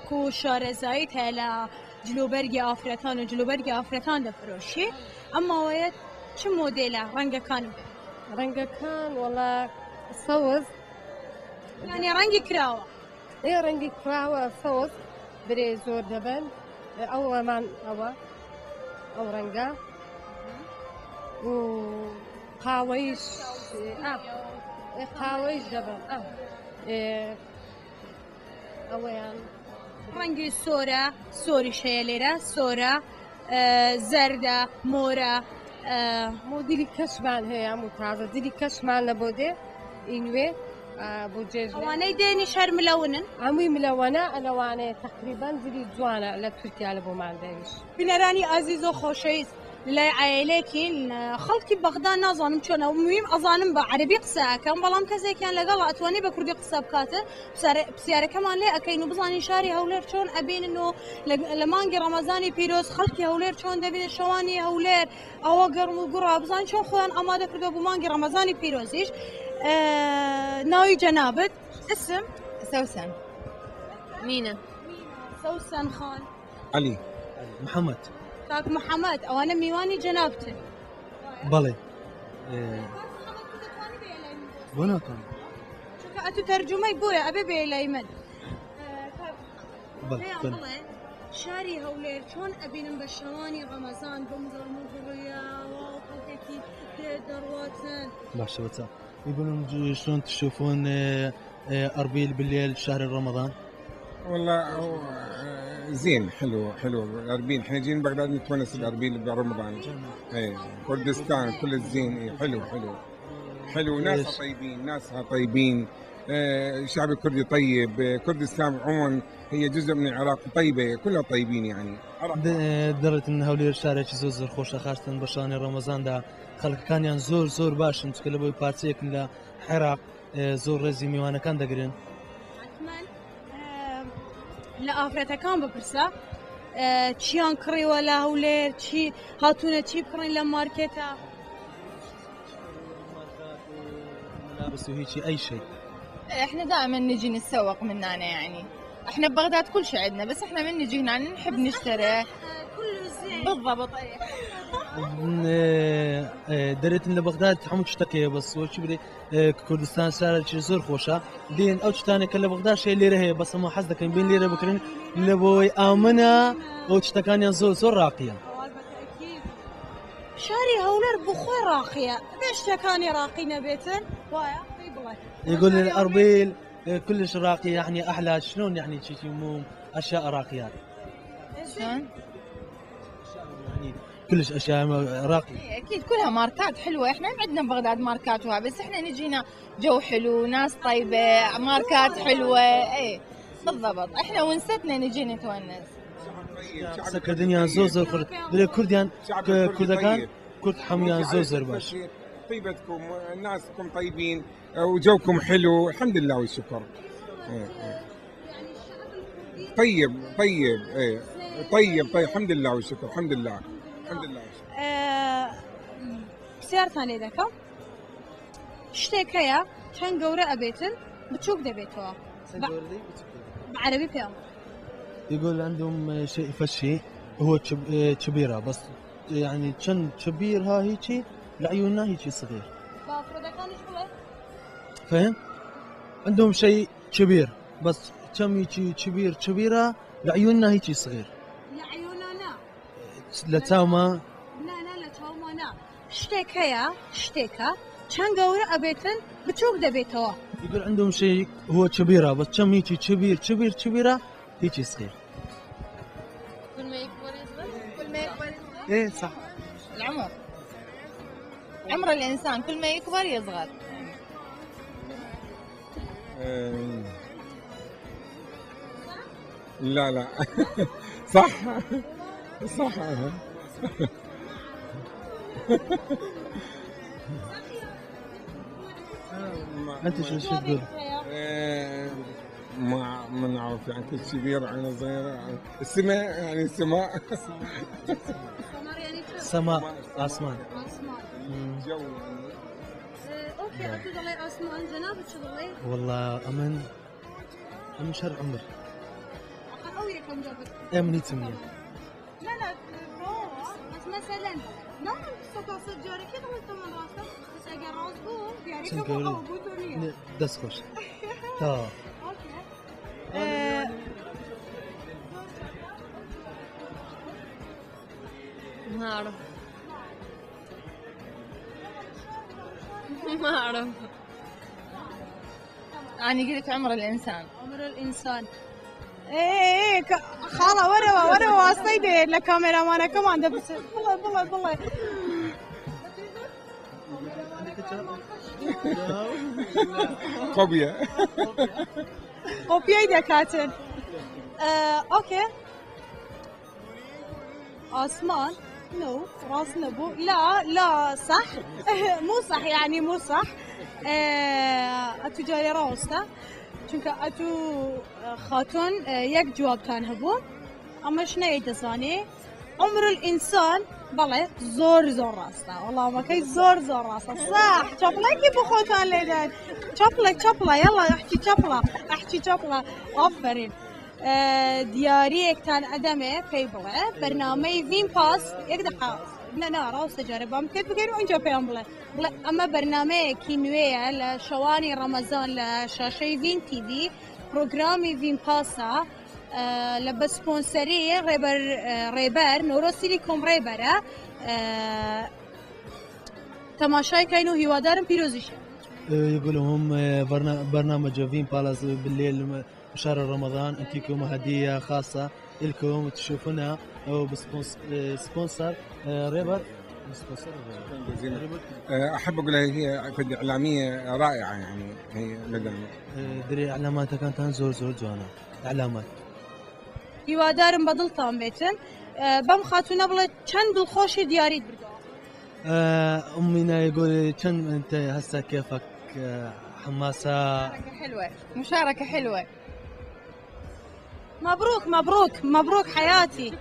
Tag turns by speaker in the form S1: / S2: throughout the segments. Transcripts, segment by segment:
S1: واكو شارزايت هلا جلوبرجي افريتان وجلوبرجي افريتان دفروشي اما ويت شو موديله رنجا كان
S2: والله صوص
S1: يعني رنجي كراوه
S2: ايه رنجي كراوة صوص بري زور دبن او مان او رنجا وقاويش قاويش دبن اويان
S1: رنجي سورة سوري شيليرة سورة زردة مورة
S2: مو ديلي كشمان هي مو تازة ديلي كشمان لبودي إنوي بوجيج
S1: وانا ديني شهر ملونن
S2: عمي ملونة أنا وانا تقريبا ديلي جوانا على تركيا لبو ما عنديش
S1: بنراني عزيزو خوشيز لا عائلكين خلقي بغداد نازانم چۆنە مهم ئەزانم بە عەربی قسەکەم بەڵام کەسێکیان لەگەڵ ئەتوانی بە کوردی قسە بکاتە پرسیارەکەمان لێ ئەەکەین و بزانین شاری هەولێر چۆن ئەبینن و لە مانگی ڕەمەزانی پیرۆز خەڵکی هەولێر چۆن دەبینن شەوانی هەولێر ئەوە گەڕم و گوڕا بزانین چۆن خۆیان ئامادە کردو بۆ مانگی ڕەمەزانی پیرۆزیش ناوی جەنابەت اسم
S3: سوسن مينا
S1: سوسن خان
S4: علي محمد
S1: کاک محەممەد ئەوانە میوانی جەنابتن
S4: بەڵێ بۆ ناتوانم
S1: چونکە ئەتو تەرجومەی بۆیە ئەبێ بێ لای من
S4: بەڵێ
S1: شاری هەولێر چۆن ئەبینم بە شەوانی ڕەمەزان بۆ مزەڵم و گوڕیاوە و خەڵکێکی پێ دەڕواتن
S4: باشە بچە يقولون شلون تشوفون أربيل بالليل شهر رمضان؟
S5: والله زين حلو الأربيل احنا جينا بغداد نتونس الأربيل برمضان اي كردستان كل الزين حلو ناسها طيبين الشعب الكردي طيب كردستان عموما هي جزء من العراق طيبة كلها طيبين يعني
S4: درت إن هولير شارع زور خوشة خاصة بشان رمضان ده خلق كان يعني زور باش نتكلم بوي بارتيك لا حراق زور رزي ميوانا كان دقرين
S1: لا ئافرەتەکان بپرسە چیان کڕیوە لە هەولێر چی هاتوونە چی بکڕین لە مارکێتە
S4: ملابس وهيجي أي شيء
S3: احنا دائما نجي نتسوق من هنا يعني احنا ببغداد كل شيء عندنا بس احنا من نجي هنا نحب نشتري
S1: كله زين
S3: بالضبط
S4: دريت إن بغداد تحمل تشتكي بس وش بدي كردستان صار شيء زور خوشة دين أو تاني كلا بغداد شيء ليرة هي بس ما حد كان بين ليرة بكرين اللي بوي آمنة أو تشتكاني زور راقية
S1: شاري هەولێر بخۆی ڕاقیە بێشتەکانی راقی نەبێتن وایە
S4: يقول الأربيل كلش راقي يعني أحلى شلون يعني شيء مو أشياء راقيات
S3: شلون؟
S4: يعني كلش أشياء راقية
S3: أكيد كلها ماركات حلوة إحنا ما عندنا بغداد ماركات وها بس إحنا نجينا جو حلو ناس طيبة ماركات حلوة إيه بالضبط إحنا ونستنا نجي نتونس
S4: سكر دنيا زوزر كرديان كردكان كرد حميان زوزر باش
S5: طيبتكم ناسكم طيبين وجوكم حلو الحمد لله والشكر طيب ايه طيب الحمد لله والشكر الحمد لله
S1: پرسیارتان لێ دەکەم شتێک هەیە چەند گەورە ئەبێتن بچووک دەبێتەوە بعربي بيهم
S4: يقول عندهم شيء فشي هو كبيرة بس يعني كم كبيرها هيجي لعيوننا هيجي صغير فاهم؟ عندهم شيء كبير بس كم يجي كبيرة لعيوننا هيجي صغير
S1: لعيوننا
S4: لتاوما
S1: لا لتاوما نا شتێک هەیە شتێکە چەند گەورە ئەبێتن بچووک دەبێتەوە
S4: يقول عندهم شيء هو كبيرة بس كم يجي كبيرة هيجي صغير
S3: كل ما يكبر يصغر
S4: ايه صح
S3: عمر الإنسان كل ما يكبر يصغر
S5: لا صح
S4: انت شو تقول؟
S5: ما نعرف يعني كل كبير عن صغير السماء يعني السماء
S4: سماء اسمان
S5: جو
S1: اوكي انتو ضلي اسمان جنابك شو ضلي؟
S4: والله امن شهر عمر
S1: او يكم جابت
S4: امني تمية
S1: لا بس مثلا نعم سوق سجاري كده وانت من راسك بس اگر راس بو يعني كم او بوتونيه
S4: دست خوش تا
S1: اوكي
S2: ما اعرف ما اعرف
S3: انا قلت عمر الانسان.
S1: عمر الانسان ايه خاله ورا واصيدي الكاميرا مانا كمان بس والله
S5: فوبيا
S1: قوبيا كاتن اوكي عثمان نو راس نبو لا صح مو صح يعني مو صح اتو جاري راسته چونکە ئەتو خاتون یەک جوابتان هەبوو ئەمەش نەیدەزانێ عمر الئینسان بەڵێ زۆر ڕاستە وەڵامەکەی زۆر ڕاستە صح چاپڵێکی بۆ خۆتان لێدەن چاپڵە یەڵا ئەحکی چاپڵە ئافرین دیارەیەکتان ئەدەمێ پێی بڵێ بەرنامەی وین پاس یەک دەقا لا ڕاستە جارێ بام بکەیت بگەین و ئەینجا پێیان بڵێ ئەمە بەرنامەیەکی نوێیە لە شەوانی ڕەمەزان لە شاشەی وین تیڤی پرۆگرامی وین پاسە لە بە سپۆنسەری ڕێبەر نۆرۆسیلیکۆم ڕێبەرە تەماشای و هیوادارم پیرۆزیشە
S4: يقول هم برنامج فين بالاس بالليل شهر رمضان انتيكم هديه خاصه لكم تشوفونها سبونسر ريبر
S5: احب اقول هي فد اعلاميه رائعه يعني هي مدام
S4: دري اعلاماتها كانت زور جوانا اعلامات
S1: هیوادارم بەدڵتان بێتن بەم خاتونە بڵێ چەند دڵخۆشی دیاریت بردەوە
S4: امنا يقول كم انت هسه كيفك حماسه
S3: مشاركة حلوة
S1: مبروك حياتي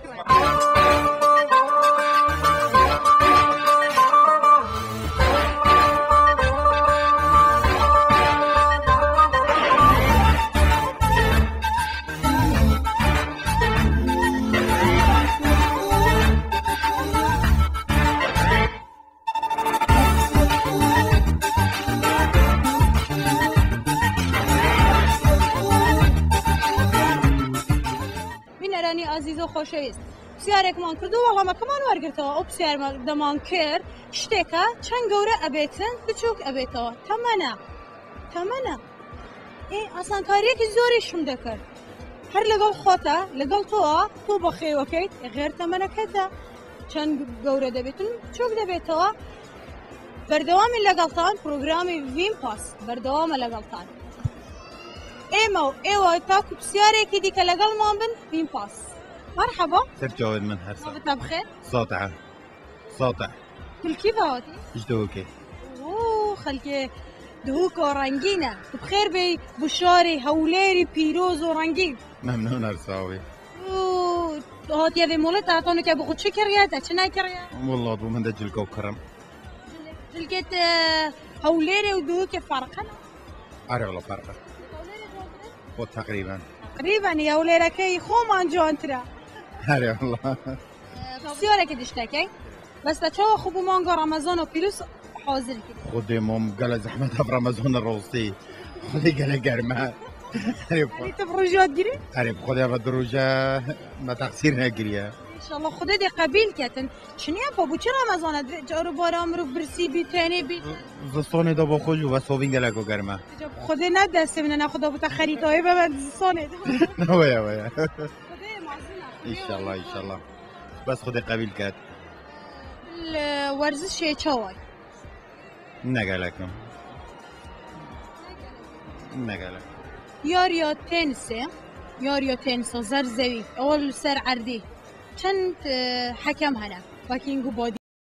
S1: عزیز و خۆشەویست پرسیارێکمان کردو وەڵامەکەمان وەرگرتەوە ئەو پرسیارمە دەمان کرد شتێکە چەند گەورە ئەبێتن بچووک ئەبێتەوە تەمەنە ئاسانکاریەکی زۆریشم دەکرد هەر لەگەڵ خۆتە لەگەڵ تۆوە تۆ بە خێوەکەیت غێر تەمەنەکەتە چەند گەورە دەبێتن بچووک دەبێتەوە بەردەوامی لەگەڵتان پرۆگرامی وین پاس بەردەوامە لەگەڵتان ئێمە و ئێوە تاکو پرسیارێکی دیکە لەگەڵمان بن وین پاس مرحبا
S6: ترجعود من هرسا
S1: صوتها بخير
S6: ساطع
S1: كل كيف هاتي
S6: ايش دوكي
S1: اوه خلكي دهوك ورنجينة بخير بي بشاري هوليري بيروز ورنجين
S6: ممنون هرساوي
S1: اوه هاتي هذه مولت اعطونك ابو خد شكر يا تشناي كريا
S6: والله ابو من دجلكو كرم
S1: جلقيت هوليري ودهوك فرقنا
S6: عارف والله فرقه تقريبا
S1: يا هوليري كي خومان جوان ترى
S6: عارف والله
S1: سيارك دشتكي بس تشوف خبو مانجا رمضان وبيلوس حاضر كده
S6: خدي مام قال زحمتها برمضان الروسي خدي قال قرمه
S1: انت بروجات ديري
S6: عارف خدي بدروجه ما تقصير نقريا
S1: ان شاء الله خدي دي قبيل كاتن شنو يا ابو رمضان جارو بارام رو برسي بي تاني بي
S6: زستانه دا با خود و صوبین گلگو گرمه
S1: خدي ندست من انا خدا بتا خريطه به زستانه
S6: ويا ان شاء الله بس خدي قبيل كات
S1: الورزش شي چاوي
S6: نگلکم
S1: ياريا تنسه زرزوي اول سر عردي چند حكم هنا باكينجو بودي